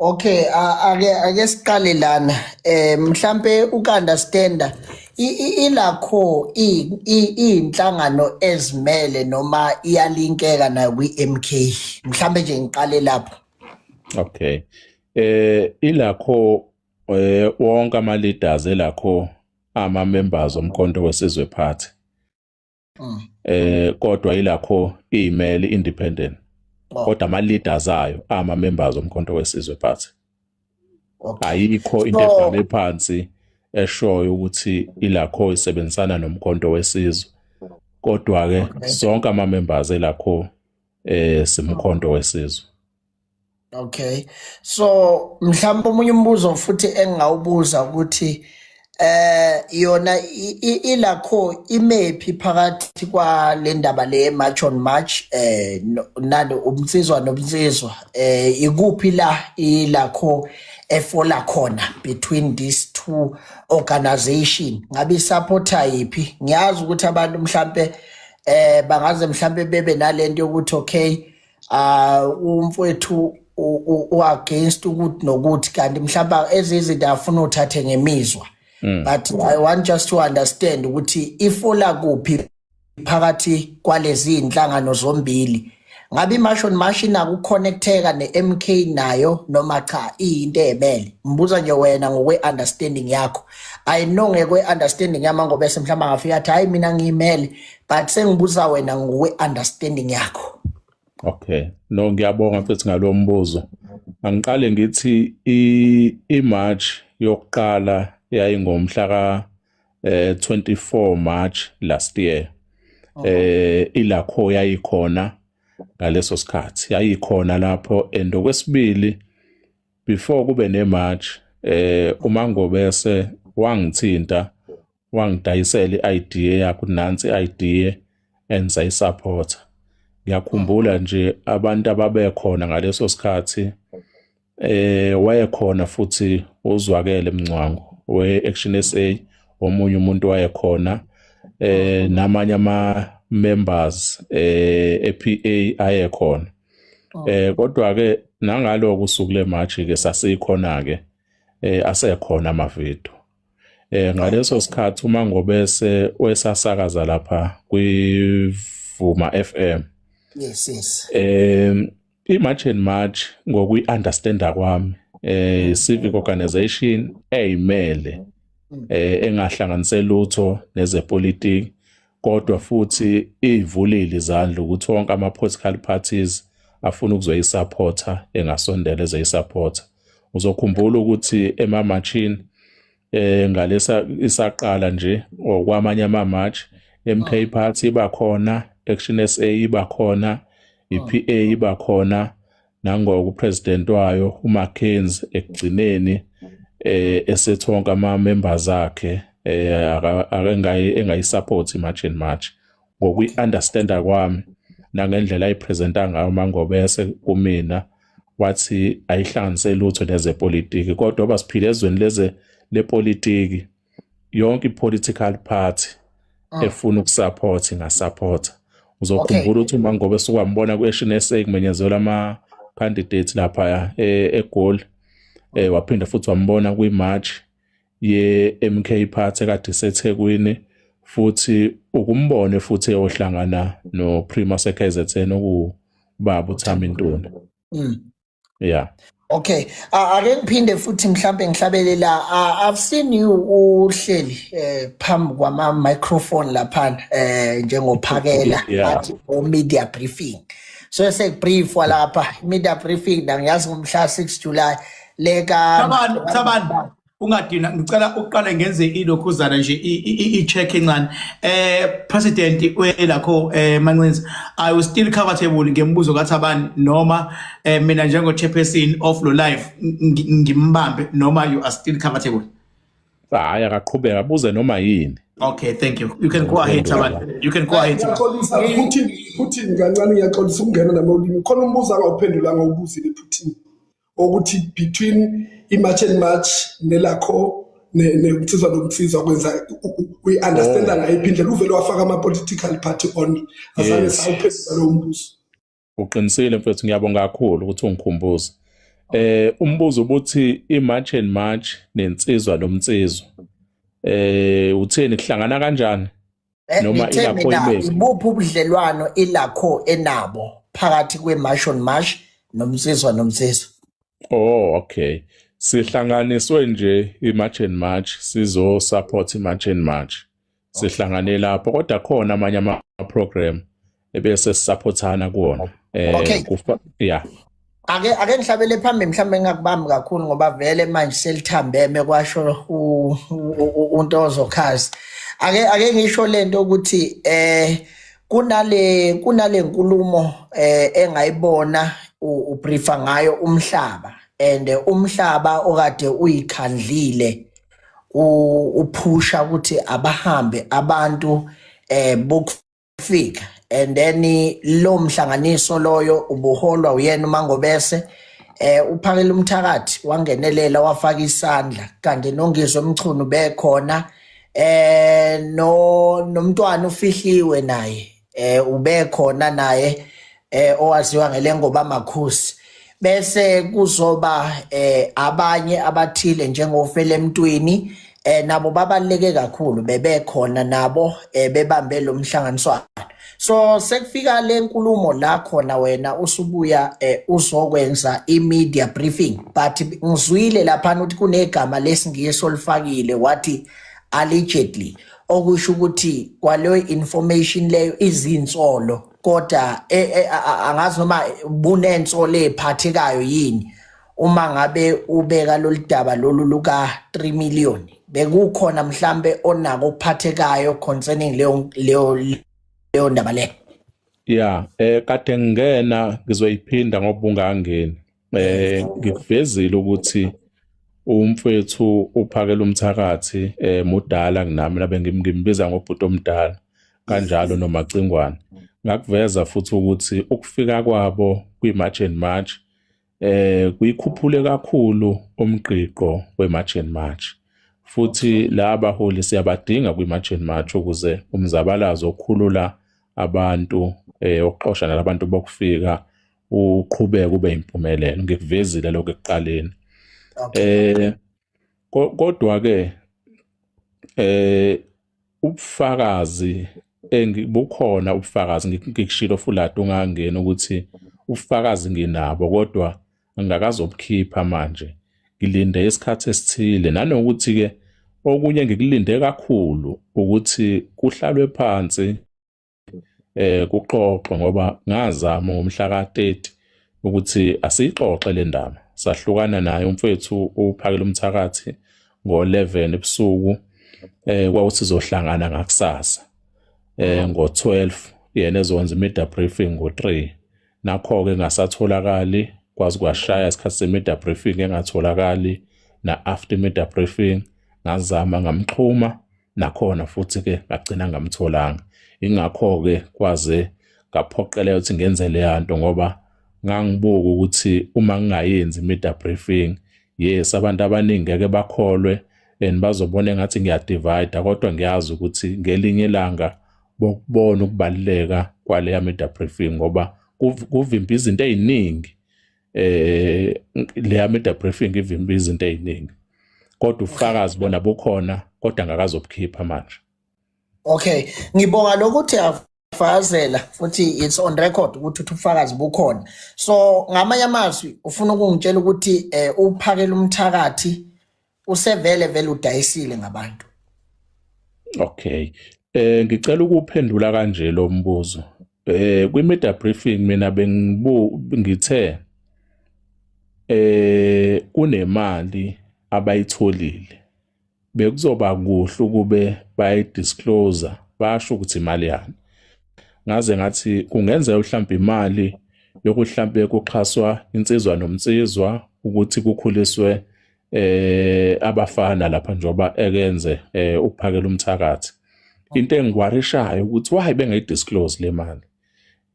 Okay, ake siqale lana. Mhlambe uku-understanda ilakho inhlangano ezimele noma iyalinkeka nayo kwi-MK. Mhlambe nje ngiqale lapho. Okay. Ilakho wonke ama leaders elakho ama members oMkhonto weSizwe Party. Kodwa ilakho iyimele independent. Oh. Kodwa ama leaders ayo ama members oMkhonto weSizwe Party. Okay. Ayikho into So ebhalwe phansi eshoyo ukuthi ilakho isebenzisana noMkhonto weSizwe. Kodwa ke sonke ama members elakho simkhonto wesizwe. Okay. So mhlawumbe omunye umbuzo futhi engingawubuza ukuthi yona ilakho imephi phakathi kwa le ndaba le March on March nalo umnsizwa nomnsizwa, ikuphi la ilakho efola khona between these two organization? Ngabe isupporta yiphi? Ngiyazi ukuthi abantu mhlambe bangaze mhlambe bebe nalento yokuthi okay, umfowethu u against ukuthi nokuthi, kanti mhlawumbe ezizinto afuna uthathe ngemizwa, but I want just to understand ukuthi ifola kuphi phakathi kwalezi inhlangano zombili. Ngabe iMarch on March inako ukuconnecteka ne-MK nayo noma cha, iyinto emele? Ngibuza nje wena ngokwe understanding yakho. I know ngekwe understanding yami ngoba bese mhlawumbe angafika athi, "Hayi, mina ngiyimele," but sengibuza wena ngokwe understanding yakho. Okay. No, ngiyabonga mfethu ngalo mbuzo. Angiqale ngithi i-March yokuqala yayingomhla ka 24 March last year. Ilakho yayikhona ngaleso sikhathi. Yayikhona lapho, and okwesibili, before kube ne-march, uMangobese wangithinta, wangidayisela i-idea yakhe, nansi i-idea engisayisupport. Ngiyakhumbula nje abantu ababekhona ngaleso sikhathi, wayekhona futhi uZwakele Mncwango we-Action SA, omunye umuntu wayekhona, namanye ama members ePA ayekhona. Kodwa ke nangaloko usuku le march ke sasikhona ke, asekhona ama video. Ngaleso sikhathi uma ngobese wesasakaza lapha kwiVuma FM. yes. I-March and March, ngokuyi-understanda kwami, civic organization eyimele engahlanganise lutho nezepolitiki, kodwa futhi ivulile izandla ukuthi wonke ama political parties afuna ukuzoyisupporta engasondela ezeyisupporta. Uzokhumbula ukuthi ema-marchini ngalesa isaqala nje okwamanye ama-march, MK Party iba khona, Action SA iba khona, iPA iba khona, nangoku upresident wayo uMcKenzie ekugcineni esethi wonke ama members akhe akengayi engayisupport iMarch and March. Ngokuyi-understanda kwami nangendlela ayipresenta ngayo Mangobese kumina, wathi ayihlanganise lutho nezepolitiki, kodwa oba siphila ezweni leze lepolitiki, yonke i-political party efuna ukusupport ingasupport. Uzokhumbula ukuthi uma ngobe sukwambona ku-Action SA kumenyezelwa ama candidates lapha eGoli, waphinda futhi wambona kwi-march ye-MK Party ekade iseThekwini, futhi ukumbone futhi eyohlangana no-Premier se-KZN okubaba uThami Ntuli. Yeah. Okay, ake ngiphinde futhi mhlambe ngihlabele la. I've seen you uhleli phambi kwama microphone laphana njengophakela athi o media briefing. So sekubriefwa lapha media briefing na ngiyazi ngomhla 6 July leka Thabani, Thabani, ungadina, ngicela uqale ngenze ilokhuzana nje i-check encane. President welakho Mancinza, I was still comfortable ngembuzo kaThabani noma mina njengo chairperson of lo live ngimbambe noma you are still comfortable? Hayi, akaqhubeka abuze noma yini. Okay, thank you. You can go ahead, Thabani. You can go ahead, Thabani. Ngiyaxolisa Putin, Putin, kancane, ngiyaxolisa ukungena nami olimi. Khona umbuzo angawuphendulanga, ubuzile Putin, ukuthi between i-March and March nelakho neMnsizwa noMnsizwa kwenza uyi-understanda ngayiphi indlela? Uvele wafaka ama-political party on, azange sawuphendula lowo mbuzo. Uqinisile mfethu, ngiyabonga kakhulu ukuthi ungikhumbuze. Umbuzo ubuthi i-March and March nensizwa nomnsizwa. Utheni, kuhlangana kanjani? Noma Ngithe iLakho mina imephi? Ibuphi ubudlelwano iLakho enabo phakathi kwe-March on March nomnsizwa nomnsizwa? Oh, okay. Sihlanganiswe nje i-March and March, sizo support i-March and March. Sihlangane lapho, kodwa khona amanye ama program ebese sisupportana kuwona. Kufa, yeah. Ake ngihlabele phambili, mhlawumbe ngingakubambi kakhulu ngoba vele manje selithambeme, kwasho uNtozo Khazi. Ake ngisho lento ukuthi kunale nkulumo engayibona ubriefa ngayo umhlaba, and umhlaba okade uyikhandlile uphusha ukuthi abahambe abantu bokufika, and then lo mhlanganiso loyo ubuholwa uyena uMangobese. Uphakela umthakathi wangenelela, wafaka isandla, kanti noNgizwe Mchunu bekhona, no nomntwana ufihliwe naye ubekhona naye, owaziwa ngelengoba makhosi. Bese kuzoba abanye abathile njengofele emntwini, nabo babaluleke kakhulu, bebekhona nabo, bebambe lo mhlanganiswano. So sekufika le nkulumo la khona wena usubuya uzokwenza i-media briefing, but ngizwile lapha ukuthi kunegama lesingisi olifakile, wathi "allegedly", okusho ukuthi kwaleyo information leyo izinsolo, kodwa angazi noma bunensolo ephathekayo yini uma ngabe ubeka lolu daba lolu luka 3 million. Bekukhona mhlambe onako okuphathekayo concerning leyo ndaba leyo? Yeah, kade ngingena, ngizoyiphinda ngoba ungangeni. Ngikuvezile ukuthi umfethu uphakela umthakathi mudala kunami, nabe ngimbiza ngobhuti omdala kanjalo noMacingwane. Ngakuveza futhi ukuthi ukufika kwabo kwi-March and March kuyikhuphule kakhulu umgqiqo we-March and March. Futhi laba baholi siyabadinga kwi-March and March ukuze umzabalazo okhulula abantu, okuxosha nalabantu bokufika, uqhubeke ube impumelelo. Ngikuvezile lokho ekuqaleni. Kodwa ke ubufakazi engibukhona, ubufakazi ngikushilo fulati ungangeni ukuthi ubufakazi nginabo, kodwa ngingakazobukhipha manje, ngilinde isikhathi esithile. Nanokuthi ke okunye ngikulinde kakhulu ukuthi kuhlalwe phansi, kuxoxwe, ngoba ngazama ngomhla ka-30 ukuthi asiyixoxe le ndaba. Sahlukana naye umfethu uphakela umthakathi ngo-11 ebusuku, kwawuthi sizohlangana ngakusasa ngo-12, yena ezokwenza i-media briefing ngo-3. Nakho-ke ngasatholakali, kwazi kwashaya isikhathi se-media briefing engatholakali, na-after media briefing ngazama ngamxhuma nakhona futhi-ke, ngagcina ngamtholanga. Ingakho-ke kwaze ngaphoqeleka ukuthi ngenze leya nto, ngoba ngangibuka ukuthi uma ngingayenzi i-media briefing, yes, abantu abaningi ngeke bakholwe and bazobona engathi ngiyadivide, kodwa ngiyazi ukuthi ngelinye ilanga bokubona ukubaluleka kwaleya media briefing, ngoba kuvimba izinto ey'ningi. Leya media briefing ivimba izinto ey'ningi, kodwa ubufakazi bona bukhona, kodwa ngakazobukhipha manje. Okay, ngibonga lokuthi afakazela futhi it's on record ukuthi uthi ubufakazi bukhona. So ngamanye amazwi ufuna ukungitshela ukuthi uphakela umthakathi usevele vele udayisile ngabantu? Okay. Ngicela ukuphendula kanje lo mbuzo. Kwi media briefing mina bengibu ngithe kunemali abayitholile. Bekuzoba kuhle ukube bayidisclose, basho ukuthi imali yani. Ngaze ngathi kungenzeka mhlawumbe imali yokuhlambe kuxhaswa insizwa nomnsizwa ukuthi kukhuliswe abafana lapha, njengoba ekenze ukuphakela umthakathi. Into engiworryshayo ukuthi why bengayidisclose le mali.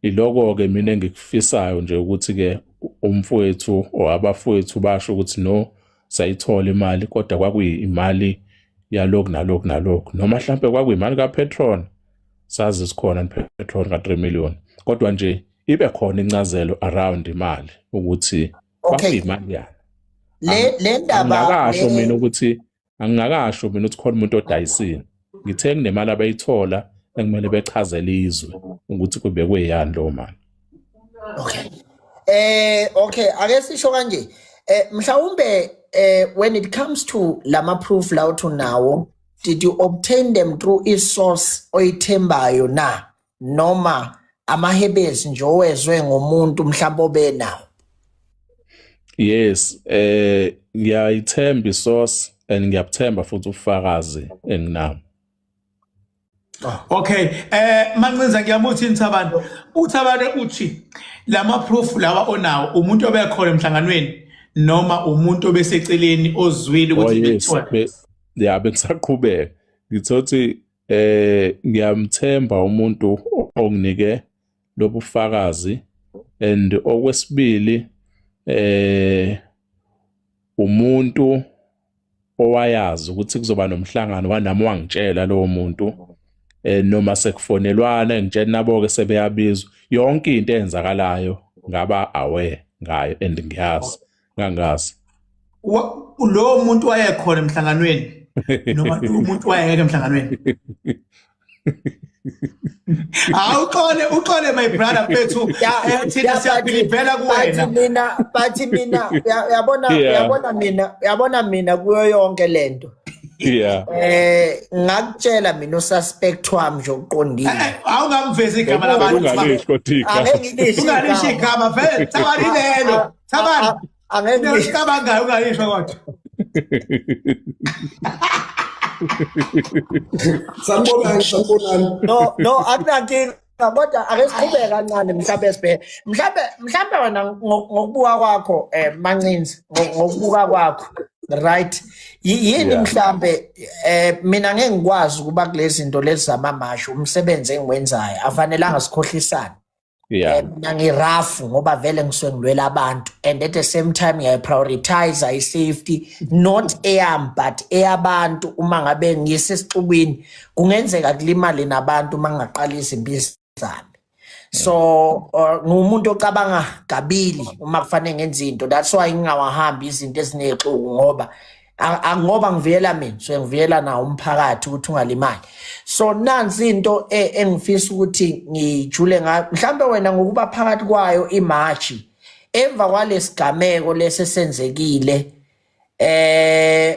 Iloko ke mina engikufisayo nje ukuthi ke umfowethu or abafowethu basho ukuthi no, sayithola imali, kodwa kwakuyimali yalokhu nalokhu nalokhu, noma mhlambe kwakuyimali kaPetron, sazi sikhona Petron ka 3 million, kodwa nje ibe khona incazelo around imali ukuthi Okay. Kwakuyimali yani. Le ndaba Angingakasho mina ukuthi angingakasho mina ukuthi khona umuntu odayisile. Ngithe kunemali abayithola ekumele bechazele izwe ukuthi kubekwe yani leyo mali. Okay. Okay, ake sisho kanje. Mhlawumbe when it comes to lama proof la uthi nawo, did you obtain them through i source oyithembayo na, noma amahebezi nje owezwe ngomuntu mhlawumbe obenawo? Yes, ngiyayithemba isource and ngiyabuthemba futhi ubufakazi enginabo. Okay, Mancinza, ngiyamuthi Thabani. UThabani uthi lama proof lawa onawo, umuntu obekhona emhlanganweni noma umuntu obeseceleni ozwile Oh ukuthi yes, bekuthiwa? Ya, bengisaqhubeka. Ngithothi ngiyamthemba umuntu onginike lobufakazi, and okwesibili umuntu owayazi ukuthi kuzoba nomhlangano wanami wangitshela lowo muntu, noma sekufonelwana ngitshela nabo ke sebeyabizwa, yonke into eyenzakalayo ngaba aware ngayo and ngiyazi ngangazi. Lo muntu wayekhona emhlanganweni noma umuntu wayengekho emhlanganweni? Awuxole, uxole my brother, mfethu. Thina siyabhilivela kuwena. Bathi mina uyabona, uyabona mina kuyo yonke lento, ngakutshela mina ususpect wami nje oqondile. Awungamvezi igama labantu. Ungalisho kodwa igama. Angeke ngilisho. Ungalisho igama vele, Thabani, lelo Thabani. Angeke ngilisho. Ucabangayo ungalisho kodwa. Sanibonani, sanibonani. No, akunankinga, kodwa ake siqhubeke kancane. Mhlawumbe sibheke, mhlawumbe wena ngokubuka kwakho, Mancinza, ngokubuka kwakho, right, yini mhlambe, mina ngeke ngikwazi ukuba kulezi zinto lezi zamamashi, umsebenzi engiwenzayo afanelanga sikhohlisane. Mina ngirafu ngoba vele ngisuke ngilwela abantu, and at the same time ngiyayiprioritize i-safety, not eyami but eyabantu. Uma ngabe ngisesixukwini kungenzeka kulimale nabantu uma ngingaqala izimpi zami, so ngumuntu ocabanga kabili uma kufanele ngenze into. That's why ngingawahambi izinto ezinexuku, ngoba ngoba ngivikela mina, so ngivikela nawo umphakathi ukuthi ungalimali. So nansi into engifisa ukuthi ngijule ngayo. Mhlambe wena ngokuba phakathi kwayo imarch emva kwalesigameko lesesenzekile,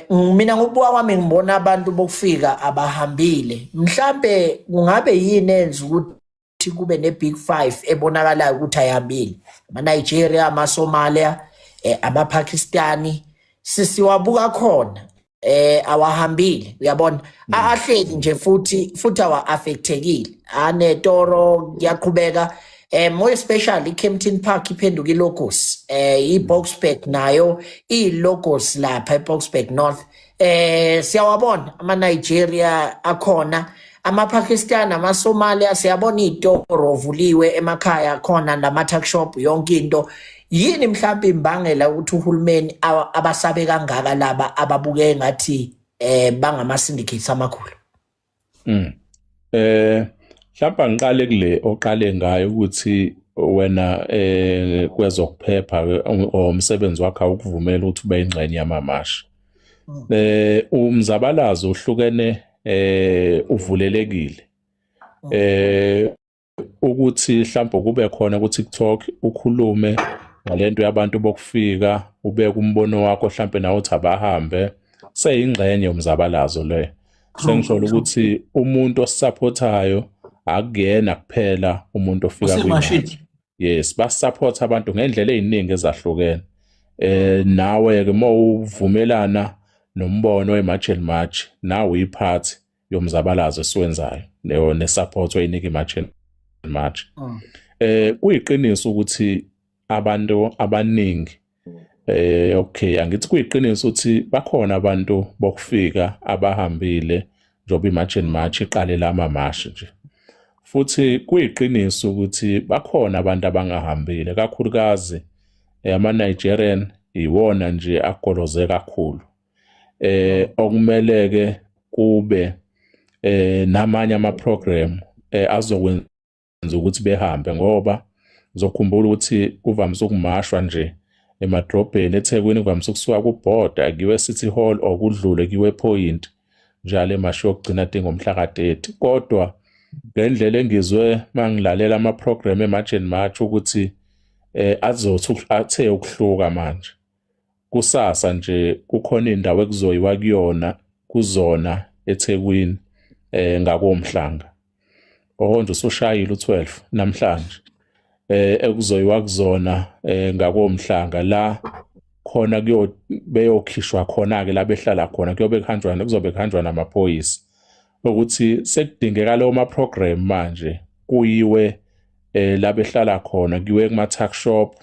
mina ngokubuka kwami ngibona abantu bokufika abahambile. Mhlambe kungabe yini enza ukuthi kube ne-big five ebonakalayo ukuthi ayihambile? Ama-Nigeria, ama-Somalia, ama-Pakistani, sisiwabuka khona, awahambile, uyabona, ahleli nje futhi awa-affectekile, anetoro kuyaqhubeka. More especially iKempton Park iphenduka ilogos, iBoksburg nayo iyilogos lapha eBoksburg North. Siyawabona ama Nigeria akhona, ama Pakistan, ama Somalia, siyabona izitoro ovuliwe emakhaya khona nama tuck shop, yonke into. Yini mhlawumbe imbangela ukuthi uhulumeni abasabe kangaka laba ababuke ngathi bangama syndicates amakhulu? Mhlawumbe ngiqale kule oqale ngayo ukuthi wena kwezokuphepha umsebenzi wakho awukuvumela ukuthi ube ingxenye yamamashi. Umzabalazo uhlukene, uvulelekile. Ukuthi mhlawumbe kube khona ku TikTok ukhulume ngalento yabantu bokufika, ubeke umbono wakho, mhlawumbe nawe uthi abahambe, seyingxenye yomzabalazo le. Sengisho ukuthi umuntu osupportayo akuyena kuphela umuntu ofika Osemashini. Yes, basupport abantu ngendlela eziningi ezahlukene. Nawe ke mawuvumelana nombono weMarch and March, nawe uyipart yomzabalazo esiwenzayo leyo nesupport oyinika iMarch and March. Kuyiqiniso ukuthi abantu abaningi, okay, angithi kuyiqiniso ukuthi bakhona abantu bokufika abahambile njengoba iMarch and March iqale lama mashi nje. Futhi kuyiqiniso ukuthi bakhona abantu abangahambile, kakhulukazi ama Nigerian, iwona nje agoloze kakhulu. Okumele ke kube namanye ama program azokwenza ukuthi behambe, ngoba uzokhumbula ukuthi kuvamise ukumashwa nje. Emadrobheni eThekwini kuvamise ukusuka kubhoda kuyiwe City Hall or kudlule kuyiwe Point njalo emashi yokugcina ngomhla ka-30. Kodwa ngendlela engizwe mangilalela ama-program e-March and March ukuthi azothi athe ukuhluka manje, kusasa nje kukhona indawo ekuzoyiwa kuyona kuzona eThekwini ngakoMhlanga, okonje usushayile u12 namhlanje, ekuzoyiwa kuzona ngakoMhlanga la khona kuyo beyokhishwa khona ke la behlala khona, kuyobe kuhanjwa, kuzobe kuhanjwa namaphoyisa, ukuthi sekudingeka lawo ma program manje kuyiwe la behlala khona, kuyiwe kuma tuck shop,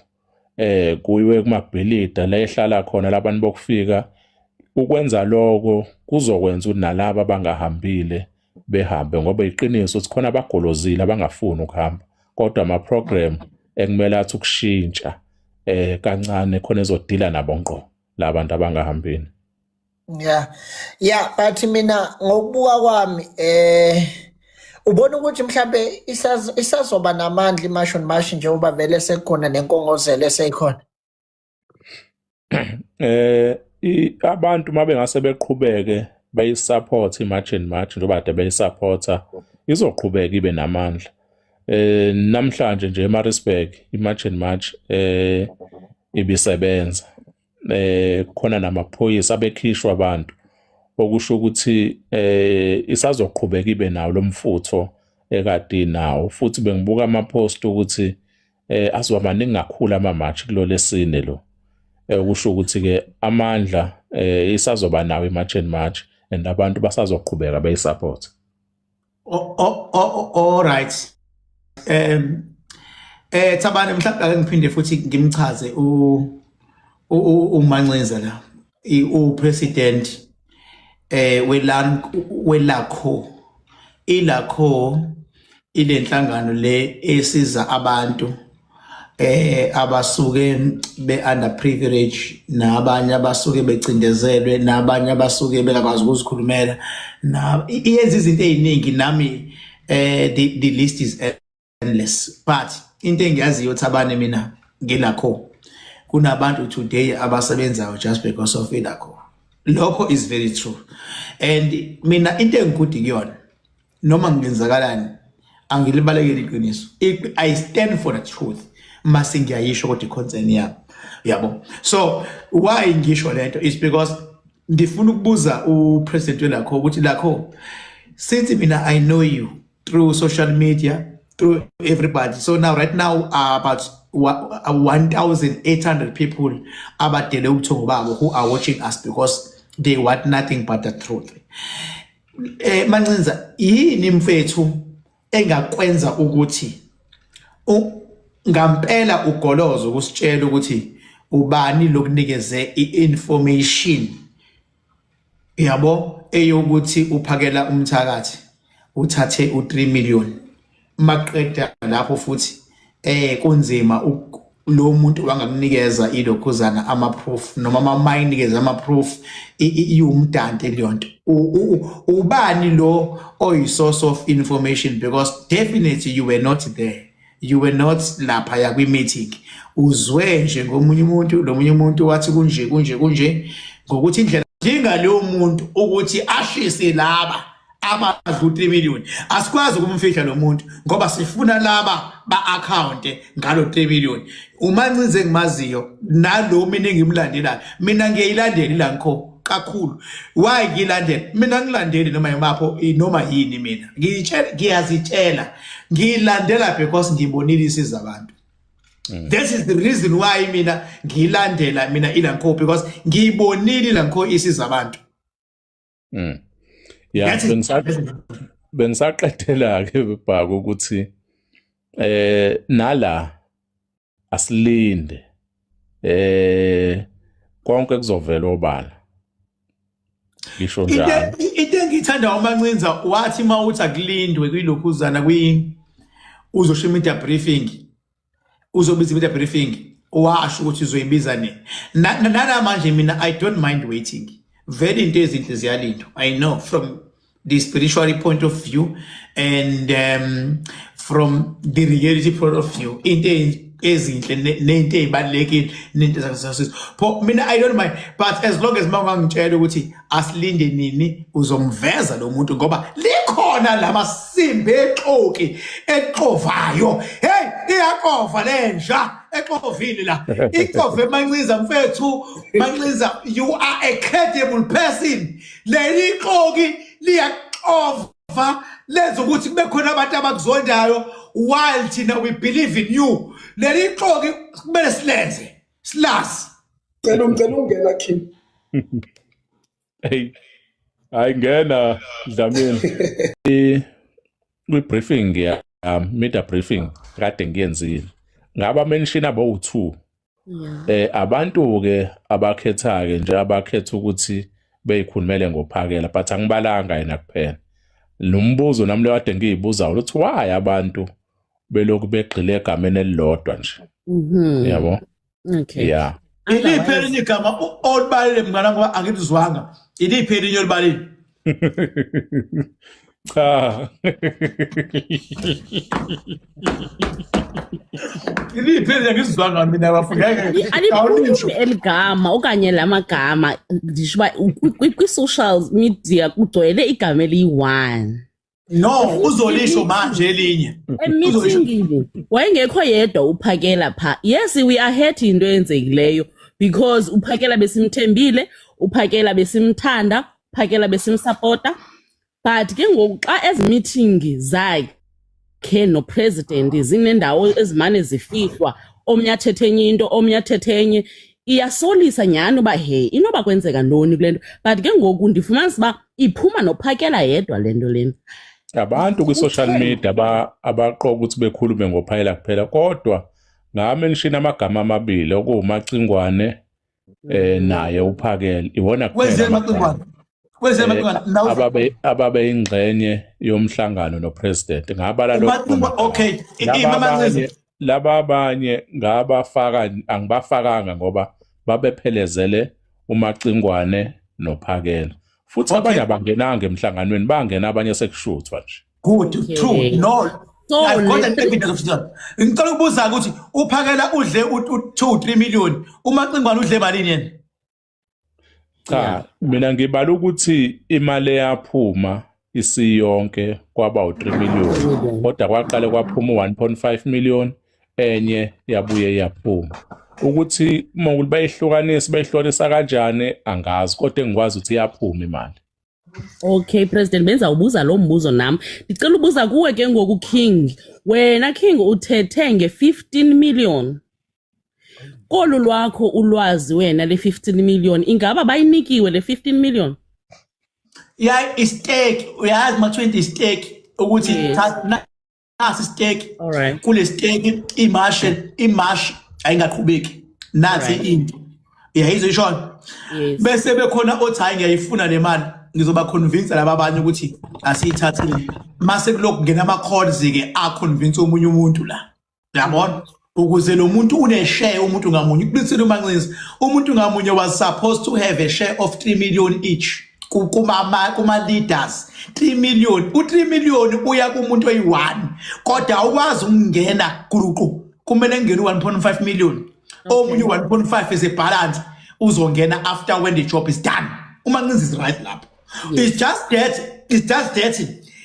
kuyiwe kumabhilida la ehlala khona labantu bokufika. Ukwenza lokho kuzokwenza ukuthi nalabo abangahambile behambe, ngoba iqiniso ukuthi khona abagolozile abangafuni ukuhamba, kodwa ama program ekumele athi ukushintsha kancane khona ezodila nabo ngqo labantu abangahambini. Yeah, but mina ngokubuka kwami ubona ukuthi mhlambe isazoba namandla iMarch on March njengoba vele sekukhona nenkongozelo eseyikhona? Abantu mabengase beqhubeke bayisupport iMarch and March njengoba kade beyisupporta, izoqhubeka ibe namandla. Namhlanje nje eMaritzburg iMarch and March ibisebenza, khona namaphoyisa abekhishwa abantu, okusho ukuthi isazoqhubeka ibe nawo lo mfutho ekade nawo. Futhi bengibuka ama-post ukuthi azoba maningi kakhulu ama-march kulo lesine lo, okusho ukuthi ke amandla isazoba nawo i-March and March and abantu basazoqhubeka beyisupport. Oh, all right. Thabane, mhlawumbe ake ngiphinde futhi ngimchaze u uMancinza la, u-president welan welakho ilakho ilenhlangano le esiza abantu abasuke be underprivileged, nabanye abasuke becindezelwe, nabanye abasuke bengakwazi ukuzikhulumela, na iyenza izinto eziningi. Nami the list is endless, but into engiyaziyo, Thabane, mina ngilakho kunabantu today abasebenzayo just because of ilakho. Lokho is very true, and mina into engikude kuyona, noma ngingenzakalani, angilibalekeli iqiniso. I stand for the truth mase ngiyayisho, kodwa i-concern yami, yabo. So why ngisho lento is because ngifuna ukubuza upresident welakho ukuthi lakho, since mina I know you through social media, through everybody, so now, right now, about 1800 people abadele ubuthongo babo who are watching us because they want nothing but the truth. Mancinza, yini mfethu engakwenza ukuthi ngampela ugolozo ukusitshela ukuthi ubani lokunikeze i-information, yabo, eyokuthi uphakela umthakathi uthathe u3 million, maqeda lapho futhi kunzima lo muntu wangakunikeza ilokhuzana ama-proof, noma mayinikeza ama-proof iwumdante leyo nto? Ubani lo oyi-source of information? Because definitely you were not there, you were not laphaya kwi-meeting. Uzwe nje ngomunye umuntu, lo munye umuntu wathi kunje kunje kunje, ngokuthi indlela dinga leyo muntu ukuthi ashise laba abadla u-3 million. Asikwazi ukumfihla lo muntu ngoba sifuna laba ba-account ngalo 3 million. UMancinze engimaziyo nalo mina engimlandelayo, mina ngiyayilandela ilangikho kakhulu. Why ngiyilandela? Mina ngilandeli noma yimapho noma yini. Mina ngiyitshela, ngiyazitshela, ngiyilandela because ngibonile isiza abantu. This is the reason why mina ngiyilandela mina ilanko, because ngiyibonile ilanko isiza abantu. Yeah, bengisaqedela ke bhaka ukuthi nala asilinde, konke kuzovela obala, ngisho njalo. Into engiyithanda uMancinza, wathi uma uthi akulindwe kwilokhuzana kwi uzosho media briefing, uzobiza media briefing, washo ukuthi uzoyibiza nini. Nana manje mina I don't mind waiting. Vele into ezinhle ziyalindwa. I know from the spiritual point of view and from the reality point of view, into ezinhle ney'nto ey'balulekile nento ezasiza. Pho mina I don't mind, but as long as uma ungangitshela ukuthi asilinde nini uzomveza lo muntu, ngoba likhona lamasimba exoki exovayo. Hey, iyaxova lenja exovile la, ixove Mancinza. Mfethu Mancinza, you are a credible person. Leli xoki liyaxova, lenza ukuthi kube khona abantu abakuzondayo while thina we believe in you. Leli xoki kumele silenze silazi. Cela ungena, King. Hey, hayi, ngena Dlamini. Kwi-briefing ya media briefing kade ngiyenzile, ngaba mention abo 2. Abantu ke abakhetha ke nje, abakhetha ukuthi beyikhulumele ngoPhakela, but angibalanga yena kuphela. Nombuzo nami lo kade ngiyibuza ukuthi why abantu belokhu begxile egameni elilodwa nje. Yabo. Yeah. Iliphi elinye igama olibalile, mngana? Ngoba angilizwanga. Iliphi elinye olibalile? Cha. Iliphi elinye? Ngizwanga mina, bafungeke. Aliphumi eligama okanye lamagama. Ndisho uba kwi-social media kugcwele igama eliyi-one. No, uzolisho manje elinye. Emithingini wayengekho yedwa uPhakela pha. Yes, we are hurt into eyenzekileyo because uPhakela besimthembile, uPhakela besimthanda, uPhakela besimsapota, but ke ngoku xa ezi meeting zakhe nopresident zinendawo ezimane zifihlwa, omnye athethe enye into, omnye athethe enye, iyasolisa nyhani uba he inoba kwenzeka ntoni kule nto. But ke ngoku ndifumanisa uba iphuma noPhakela yedwa le nto lena. Abantu kwi-social media abaqoka ukuthi bekhulume ngoPhakela kuphela, kodwa ngamention amagama amabili okuwuMacingwane naye uPhakela, iwona kuphela Kwenzeni amagama. Macingwane? Kwenzeni Macingwane nawe? Ababe ingxenye yomhlangano nopresident, ngabala lokho. UMacingwane, okay. Laba Mama Nciza. abanye, laba abanye ngabafaka, angibafakanga ngoba babephelezele uMacingwane noPhakela, futhi abanye abangenanga emhlanganweni, bangena abanye sekushuthwa nje. Good. True. No, So, I've got an evidence of that. Ngicela ukubuza ukuthi uPhakela udle u-2 3 million, uMacingwane udle malini yena? Cha, mina ngibala ukuthi imali eyaphuma isiyonke kwaba u3 million, kodwa kwaqale kwaphuma u1.5 million, enye yabuye yaphuma. Ukuthi uma ukuthi bayihlukanisa, bayihlukanisa kanjani angazi, kodwa engikwazi ukuthi iyaphuma imali. Okay President, benza ubuza lo mbuzo nam. Ndicela ubuza kuwe ke ngoku, King. Wena King, uthethe nge-15 million. Kolu lwakho ulwazi wena, le 15 million ingaba bayinikiwe le 15 million? Ya, istake, uyazi ma 20 istake ukuthi thatha nasi istake. Kule stake imashi ayingaqhubeki. Nansi into. Uyayizwa ishona? Yes. Bese bekhona othi, "Hayi, ngiyayifuna le mali, ngizoba convince laba abanye ukuthi asiyithathile." Mase kulokhu kungena ama calls ke a convince omunye umuntu la. Uyabona? Ukuze lo muntu une share, umuntu ngamunye, kulisile uMancinza, umuntu ngamunye was supposed to have a share of 3 million each kuma leaders. 3 million, u3 million uya kumuntu oyi1, kodwa awukwazi ukungena guruqu, kumele ngene u1.5 million. Omunye u1.5 is a balance, uzongena after when the job is done. UMancinza is right lapho. It's just that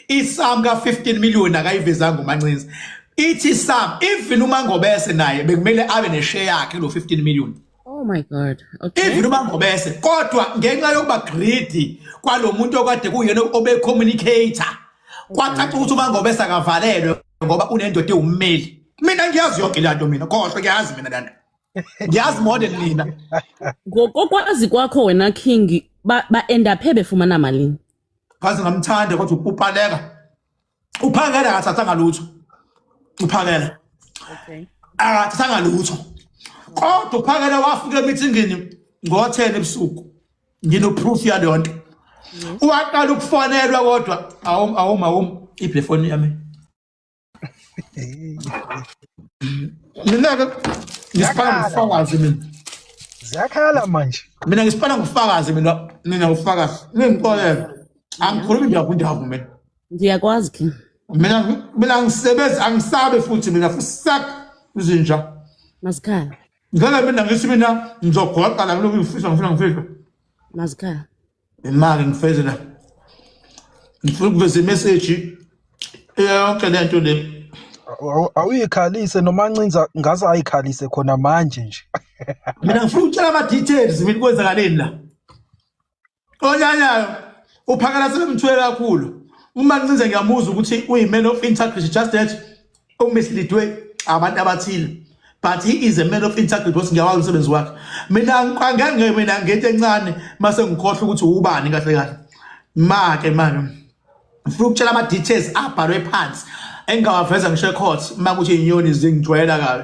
isum ka 15 million akayivezanga uMancinza. Ithi sum, even uMangobese naye bekumele abe neshare yakhe lo 15 million. Oh my God. Okay. Even uMangobese, kodwa ngenxa yokuba greedy kwalomuntu okade kuyena obe communicator, kwacaca ukuthi uMangobese akavalelwe ngoba unendoda ewummeli. Mina ngiyazi yonke le nto, mina khohlwa, ngiyazi mina le nto, ngiyazi more than nina. Ngokokwazi kwakho wena King, ba end up befumana malini? Ngaze ngamthanda, kodwa upaleka uPhakela akathathanga lutho uPhakela. Akathathanga lutho, kodwa uPhakela wafika emithingini ngo-10 ebusuku. Ngino-proof yaleyo nto. Waqala ukufonelwa, kodwa awum awum awum, iphi le foni yami? Mina-ke ngisifaka ngufakazi mina. Ziyakhala manje. Mina ngisifana ngufakazi mina, mina ufakazi, ningixolele, angikhulumi ndavu ndavu mina. Ngiyakwazi, King. Mina ngisebenzi, angisabe futhi mina fusak izinja. Mazikhala. Ngeke mina ngithi mina ngizogoqa la kulokhu ngifisa ngifuna ngifisa. Mazikhala. Imali ngifeze la. Ngifuna ukuveza imessage yonke lento le. Awuyikhalise noma ncinza ngaze ayikhalise khona manje nje. Mina ngifuna ukutshela ama details mina kwenzakaleni la. Onyanyayo uphakela sebemthwele kakhulu. Uma ncinze ngiyamuzwa ukuthi uyi man of integrity, just that umisleadwe abantu abathile. But he is a man of integrity because ngiyawazi umsebenzi wakhe. Mina angeke mina ngento encane mase ngikhohlwa ukuthi ubani kahle kahle. Make manje ngifuna ukutshela ama details abhalwe phansi engingawaveza ngisho ecourt uma kuthi inyoni zingijwayela kabi.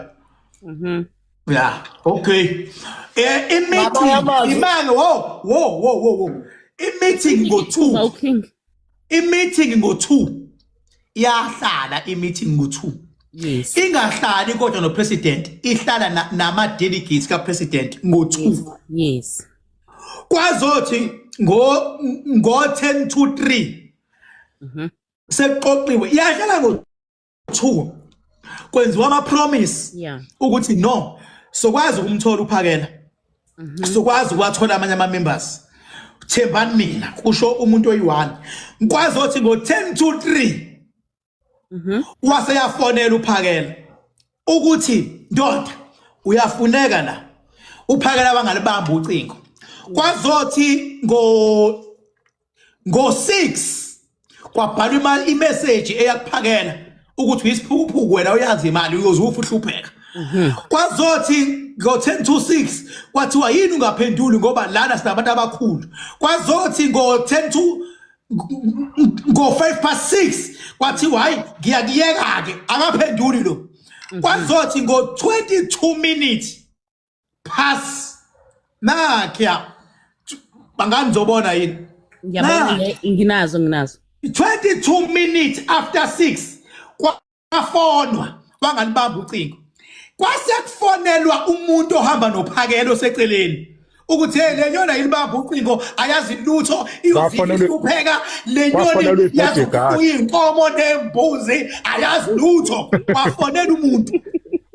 Yeah, okay. I-meeting imange wo wo wo wo wo. I-meeting ngo-2. Okay. I-meeting ngo-2. Iyahlala i-meeting ngo-2. Yes. Ingahlali kodwa no president, ihlala nama delegates ka president ngo-2. Yes. Kwazothi ngo 10 to 3. Sekuqoqiwe. Iyahlala ngo 2 kwenziwa ama promise ukuthi no sokwazi ukumthola uphakela, sokwazi ukwathola amanye ama members, thembani mina, kusho umuntu oyi1. Ngikwazi ukuthi ngo 10 to 3 wase yafonela uphakela ukuthi ndoda uyafuneka la. Uphakela bangalibamba ucingo. Kwazothi ngo 6 kwabhalwa imessage eyakuphakela ukuthi uyisiphukuphuku wena, uyazi imali uyoze ufe uhlupheka. Kwazothi ngo 10 to 6 kwathiwa yini ungaphenduli ngoba lana sinabantu abakhulu. Kwazothi ngo 10 to ngo 5 past 6 kwathiwa hayi, ngiyakuyeka ke, akaphenduli lo. Kwazothi ngo 22 minutes past, nakya bangani, yini? Ngiyabona. Nginazo, nginazo. 22 minutes after 6 kwafonwa, wangalibamba ucingo. Kwase kufonelwa umuntu ohamba nophakelo seceleni ukuthi hey, le nyona ilibamba ucingo, ayazi lutho, iyozihlupheka le nyoni. Kwafonelwa i-bodyguard. Yazi inkomo nembuzi, ayazi lutho. Kwafonela umuntu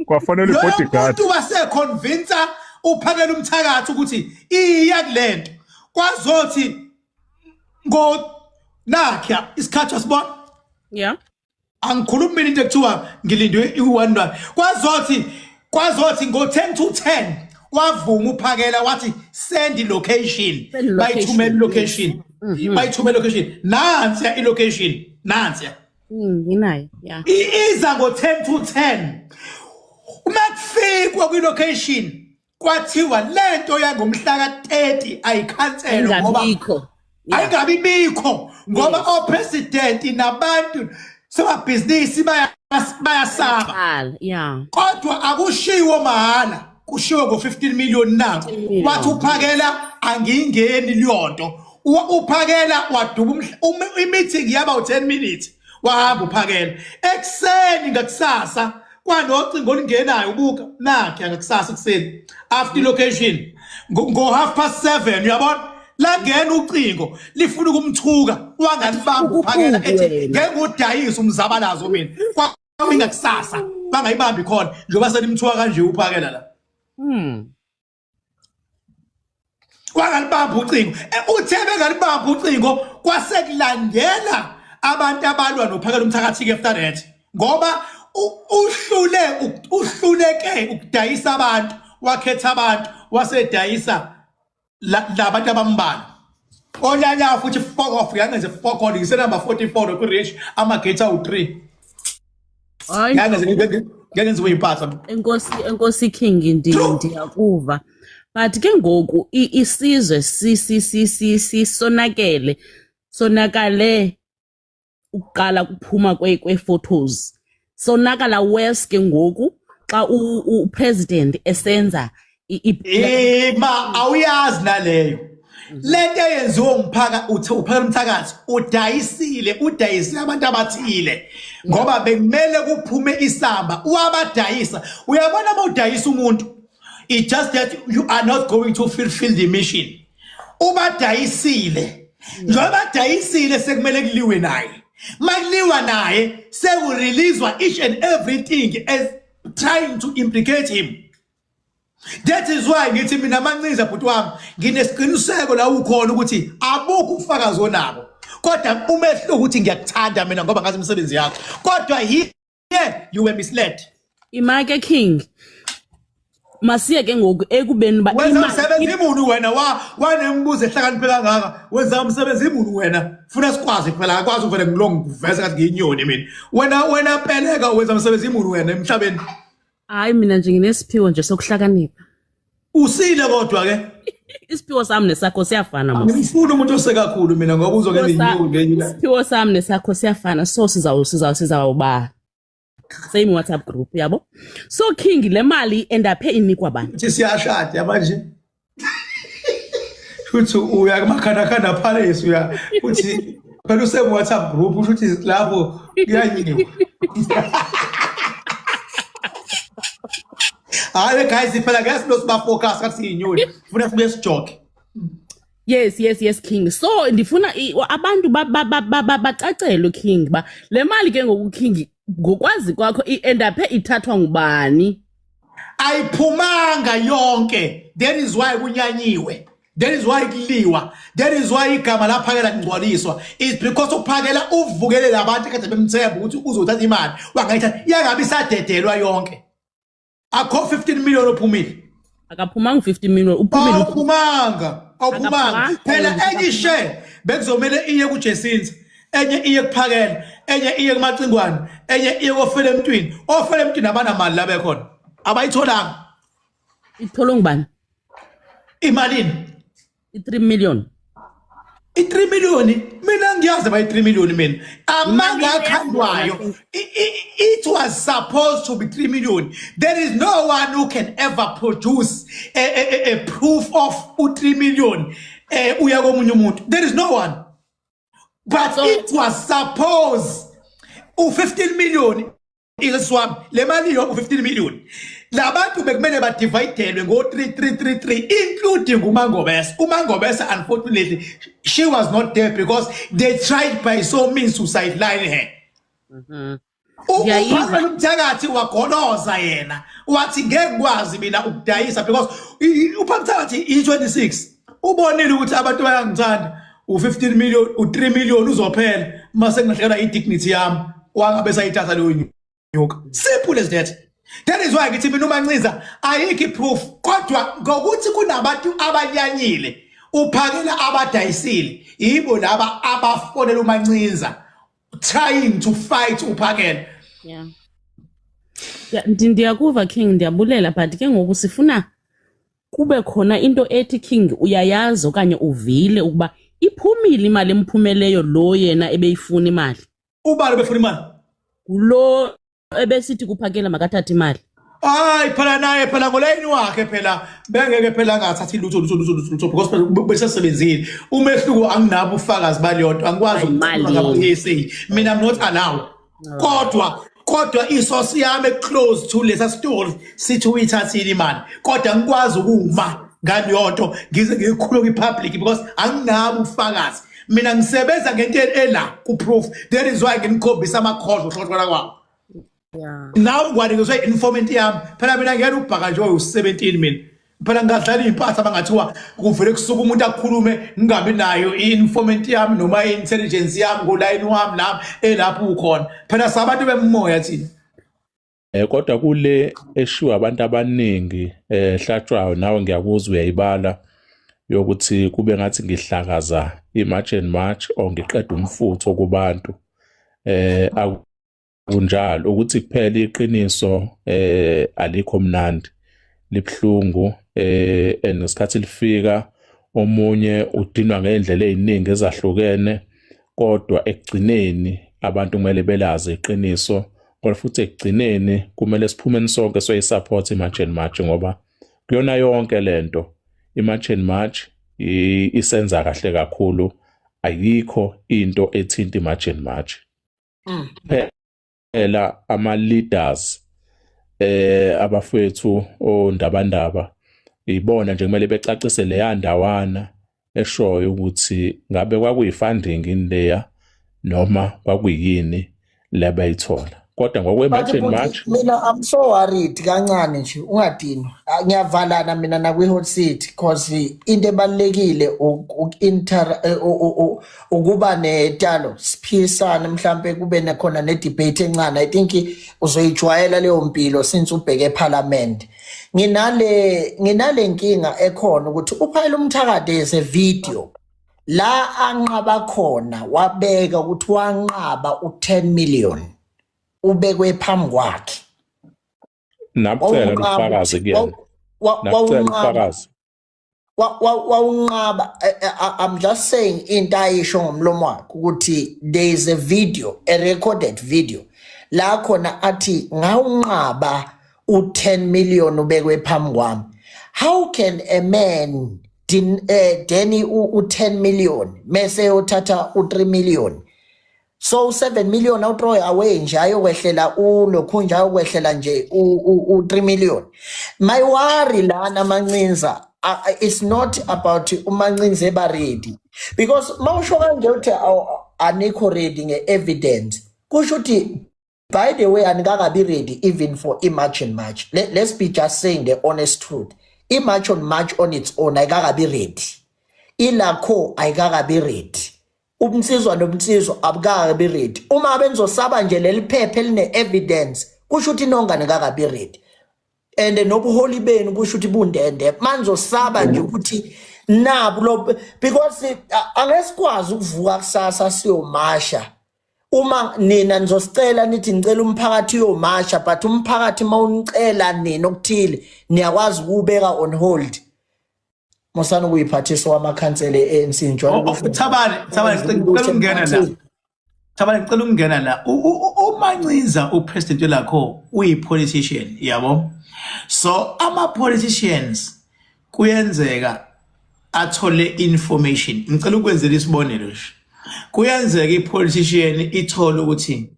Kwafonelwa loyo i-bodyguard. Muntu waseconvince uphakela umthakathi ukuthi iya kulento. Kwazothi ngo nakya isikhathi wasibona. Angikhulumi mina into ekuthiwa ngilindwe i-one one. Kwazothi ngo-10 to 10 wavuma uphakela, wathi send location. Send location. Bayithumela location, bayithumela location, nansiya i-location, nansiya. Nginayo, yeah. Iza ngo-10 to 10. Uma kufikwa kwi-location kwathiwa lento yangomhla ka-30 ayikhanselwe ngoba Ingabikho. Yeah. ayingabi bikho ngoba opresident nabantu somabhizinisi bayasaba. Qala, yeah. Kodwa akushiwo mahhala, kushiwo ngo-15 million nanko. 15 million. Wathi uphakela angiyingeni leyonto. Uphakela waduba i-meeting yaba u-10 minutes, wahamba uphakela. Ekuseni ngakusasa kwanocingo olungenayo, ubuka nakhe ngakusasa ekuseni after location ngo half past 7, uyabona, langena ucingo lifuna ukumthuka, wangalibamba uphakela, ethi Wena. ngeke udayise umzabalazo mina. Kwawinga kusasa bangayibambi khona njengoba senimthuka kanje uphakela la. Wangalibamba ucingo. Uthe bengalibamba ucingo kwasekulandela abantu abalwa nophakela umthakathi ke after that ngoba uhluleke ukudayisa abantu, wakhetha abantu wasedayisa labantu abambalwa. Onyanya futhi fuck off, yangenze fuck on, ngise number 44 ku-reach ama-gate awu-3. Hayi. Ngeke ngenziwe impatha. Enkosi, enkosi King, ndiyakuva. But ke ngoku isizwe si si si si si sonakele, sonakale ukuqala kuphuma kwe photos. Sonakala worse ke ngoku xa upresident esenza Ma awuyazi naleyo lento eyenziwe umphaka, uthe uphaka umthakathi udayisile, udayisile abantu abathile ngoba bekumele kuphume isamba, wabadayisa. Uyabona, uma udayisa umuntu, it's just that you are not going to fulfill the mission. Ubadayisile, njengoba badayisile sekumele kuliwe naye. Makuliwa naye sekureleaswa each and everything as trying to implicate him. That is why ngithi mina Mancinza bhuti wami nginesiqiniseko la ukhona ukuthi abukho ubufakazi onabo. Kodwa umehluko ukuthi ngiyakuthanda mina ngoba ngazi imisebenzi yakho. Kodwa here you were misled. Imake King. Masiye ke ngoku ekubeni ba Wenza umsebenzi imuni wena wa wanemibuzo ehlakaniphe kangaka. Wenza umsebenzi imuni wena. Funa sikwazi phela akwazi uvele ngilongo ngiveze ngathi ngiyinyoni mina. Wena wena peleka wenza umsebenzi imuni wena emhlabeni. Hayi mina nje nginesiphiwo nje sokuhlakanipha. Usile kodwa ke. Isiphiwo sami nesakho siyafana mos. Angimfuni umuntu osekakhulu mina ngoba uzongenza inyuku ngenye ilanga. Isiphiwo sami nesakho siyafana so sizawu sizawu sizawuba same WhatsApp group yabo. So King le mali endaphe inikwa bani? Uthi siyashada manje. Futhi uya kumakhandakhanda palace uya futhi phela use WhatsApp group usho ukuthi lapho kuyanyiwa. Hayi guys phela ngeke silo siba focus kathi siyinyoni. Funa sibuye sijoke. Yes yes yes King. So ndifuna abantu bacacelwe King ba le mali ke ngoku King ngokwazi kwakho i-endaphe ithathwa ngubani? Ayiphumanga yonke. That is why kunyanyiwe. That is why kuliwa. That is why igama laphakela lingcwaliswa. Is because uphakela uvukele labantu kade bemthemba ukuthi uzothatha imali. Wangayithatha yangabe isadedelwa yonke. Akho 15 million ophumile. Akaphumanga 50 million uphumile. Awuphumanga. Awuphumanga. Phela enye share bekuzomele iye kuJesinza. Enye iye kuphakela, enye iye kumacingwane, enye iye kofela emntwini. Ofela emntwini abanamali la bekhona. Abayitholanga. Itholwe ngubani? Imalini? I-3 million. I-3 million mina ngiyazi ba i-3 million mina amanga akhandwayo it was supposed to be 3 million there is no one who can ever produce a, a, a, a proof of u-3 million eh uya komunye umuntu there is no one but so, it was supposed u-15 million Iswami le mali yonke u-15 million labantu bekumele badividelwe ngo-3333 including umangobese umangobese unfortunately she was not there because they tried by so means to sideline her Uphakela umthakathi wagoloza yena wathi ngeke ngikwazi mina ukudayisa because uphakela umthakathi i-26 ubonile ukuthi abantu bayangithanda u-15 million u-3 million uzophela uma sengilahlekelwa i-dignity yami wangabe sayithatha leyo nyoka simple as that that is why ngithi mina umancinza ayikho i-proof kodwa ngokuthi kunabantu abanyanyile uphakela abadayisile yibo laba abafonela umancinza trying to fight uphakela yeah ndiyakuva king ndiyabulela but ke ngoku sifuna kube khona into ethi king uyayazi okanye uvile ukuba iphumile imali emphumeleyo lo yena ebeyifuna imali ubani obefuna imali ngulo ebesithi kuphakela makathathe imali hayi phela naye phela ngolayini wakhe phela bengeke phela angathathi lutho lutho lutho lutho lutho because phela besesebenzile umehluko anginabo ubufakazi baleyo nto angikwazi ukukhuluma ngabo-PSA mina I'm not allowed kodwa kodwa isource yami close to lesa story sithi uyithathile imali kodwa ngikwazi ukuma ngaleyo nto ngize ngiyikhulume kwi-public because anginabo ubufakazi mina ngisebenza ngento ela ku-proof that is why nginikhombisa amakhozo hlohlwana kwawo yeah nawe ngwanikezwe i-informant yami phela mina ngiyena ubhaka nje oyu-17 mina phela ngingadlala iy'mpatha bangathiwa kuvele kusuka umuntu akhulume ngingabi nayo i-informant yami noma i-intelligence yami ngolayini wami nami elapho ukhona phela sabantu bemoya thina Eh kodwa kule eshiwa abantu abaningi eh hlatshwayo nawe ngiyakuzwa uyayibala yokuthi kube ngathi ngihlakaza i-March and March or ngiqeda umfutho kubantu eh akunjalo ukuthi kuphela iqiniso eh alikho mnandi libhlungu eh and ngesikhathi lifika omunye udinwa ngendlela eziningi ezahlukene kodwa ekugcineni abantu kumele belazi iqiniso kodwa futhi ekugcineni kumele siphumeni sonke soyisupport iMarch and March ngoba kuyona yonke lento iMarch and March isenza kahle kakhulu ayikho into ethinta iMarch and March phela ama leaders eh abafethu ondabandaba ibona nje kumele becacise leya ndawana eshoyo ukuthi ngabe kwakuyi funding yini leya noma kwakuyini labayithola. Kodwa ngokwe-March But and bhuti March mina I'm so worried kancane nje ungadinwa. Ah, ngiyavalana mina nakwi hot seat cause into ebalekile uku-inter eh, ukuba netalo siphisane mhlambe kube nekhona ne debate encane. I think uzoyijwayela leyo mpilo since ubheke eParliament. Nginale nkinga ekhona ukuthi uphayela umthakade is a video la anqaba khona, wabeka ukuthi wanqaba u10 million ubekwe phambi kwakhe. Nabucela Wawunqaba ubufakazi ukuthi kuyena. Nabucela wawunqaba ubufakazi. Wawunqaba. I'm just saying into ayisho ngomlomo wakhe ukuthi there is a video, a recorded video la khona athi ngawunqaba u10 million ubekwe phambi kwami. How can a man deny u10 million mase uthatha u3 million? So 7 million awuthrow away nje, ayokwehlela ulokhu nje, ayokwehlela nje u3 million. My worry lana, Mancinza, it's not about uMancinza eba ready, because mawusho kanje uthi anikho ready nge-evidence, kusho ukuthi by the way anikakabi ready even for i-March and March. Let's be just saying the honest truth, i-March on March on its own ayikakabi ready, ilakho ayikakabi ready, ubunsizwa nobunsizwa abukakabi ready. Uma benizosaba nje leli phepha eline-evidence, kusho ukuthi nonke anikakabi ready and nobuholi benu kusho ukuthi bundende manizosaba nje ukuthi nabu lo, because angeke sikwazi ukuvuka kusasa siyomasha uma nina nizosicela nithi ngicela umphakathi uyomasha, but umphakathi mawunicela nina okuthile niyakwazi ukubeka on hold. Musana ukuyiphathisa wamakhansela e-ANC njalo. Oh, Thabane, Thabane, ngicela ukungena la. Thabane, ngicela ukungena la. UMancinza, upresident welakho, uyi-politician, yabo. So ama-politicians kuyenzeka athole information. Ngicela ukwenzela isibonelo nje. Kuyenzeka i-politician ithole ukuthi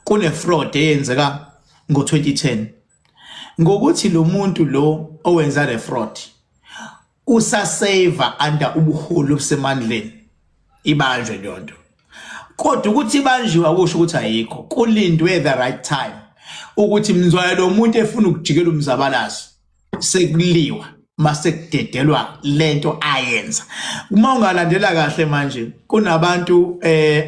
kune fraud eyenzeka ngo-2010, ngokuthi lo muntu lo owenza le fraud usaseva under ubuholi obusemandleni, ibanjwe leyo nto. Kodwa ukuthi ibanjiwe akusho ukuthi ayikho, kulindwe the right time ukuthi mzwaye lo muntu efuna ukujikela umzabalazo, sekuliwa mase kudedelwa lento ayenza. Uma ungalandela kahle manje, kunabantu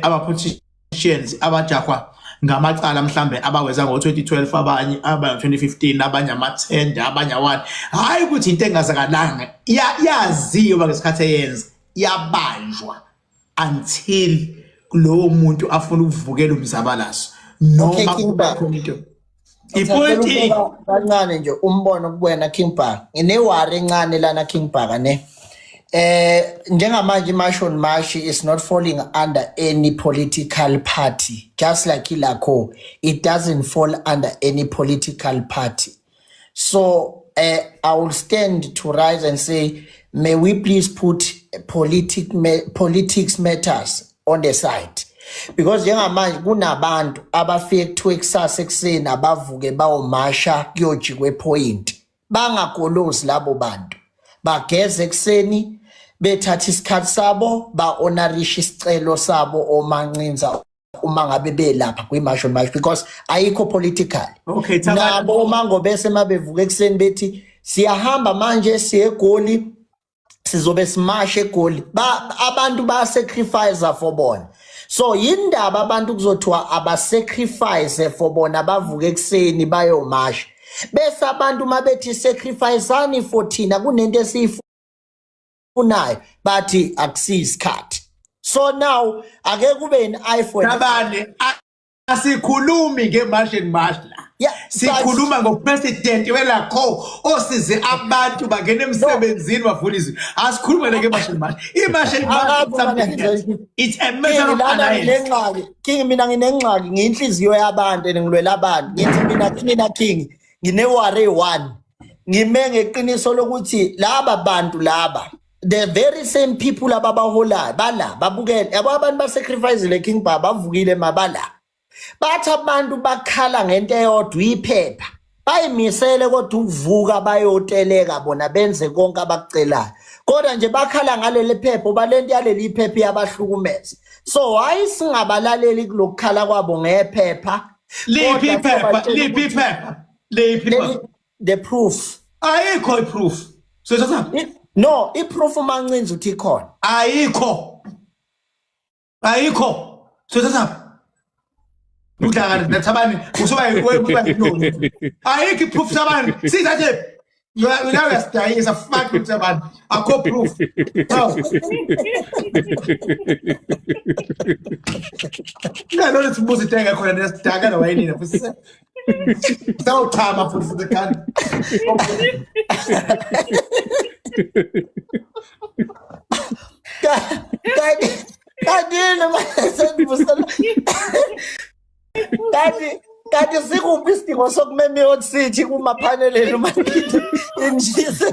aba politicians abajahwa ngamacala mhlambe abawenza ngo-2012, abanye aba 2015, abanye amathenda, abanye awani. Hayi ukuthi into engazakalanga yaziwa ngesikhathi eyenza, yabanjwa until lowo muntu afuna ukuvukela umzabalazo Okay, noma King kube Bhaka. khona into Ngicela ipolitiki. ukubeka kancane nje umbono kuwena, King Bhaka. Ngine-worry encane lana, King Bhaka, ne. Njengamanje iMarch on March is not falling under any political party, just like ilakho it doesn't fall under any political party. So I will stand to rise and say, may we please put politics matters on the side, because njengamanje kunabantu abafike kuthiwe kusasa ekuseni abavuke bayomasha kuyojikwa ePoint, bangagolozi labo bantu, bageze ekuseni, bethatha isikhathi sabo, ba-honorishe isicelo sabo oMancinza uma ngabe belapha kwi-March on March, because ayikho political. Okay, Thabane. Nabo oMangobese mabevuka ekuseni bethi siyahamba manje siye eGoli, sizobe simashe eGoli, ba abantu ba sacrifice for bona. So yindaba abantu kuzothiwa abasacrifice for bona, bavuke ekuseni bayomasha, bese abantu mabethi sacrificeani for thina, kunento esiyifunayo, bathi akusiyisikhathi. So now ake kube an eye for an eye. Thabane, asikhulumi nge-March and March la. Yeah, but Sikhuluma ngopresident welakho osize abantu bangena emsebenzini, bavula izwi. Asikhulume nge-March and March. I-March and March Angazi is something else. It's a matter King of lana alliance. nginengxaki, King. Mina nginengxaki, ngiyinhliziyo yabantu and ngilwela abantu. Ngithi mina King, ngine-worry one, ngime ngeqiniso lokuthi laba bantu laba, the very same people ababaholayo bala babukele, yabo, abantu basacrifice King Baba, bavukile mabala, bathi abantu bakhala ngento eyodwa, iphepha, bayimisele kodwa ukuvuka bayoteleka bona benze konke abakucelayo, kodwa nje bakhala ngaleli phepha, balento yaleli phepha iyabahlukumeza. So why singabalaleli kulokukhala kwabo ngephepha? Liphi Kodwa iphepha? sobatshela Liphi ukuthi iphepha? Liphi iphepha? The proof. Ayikho iproof. Sithatha No, iproof uMancinza uthi ikhona. Ayikho. Ayikho. Sithatha. Udlakana nathabani usuba uba yinoni. Ayikho iproof sabani. Sithathe. You are now uyasidayisa fuck you Thabani. Akho proof. Hawu. Ngalona sibuza into engekho lena sidaka la wayinina futhi. Sawuchama futhi futhi kanti. Kanti kanti noma sengivusela. Kanti kanti sikuphi isidingo sokumema i-hot city kumaphaneleni uma injise.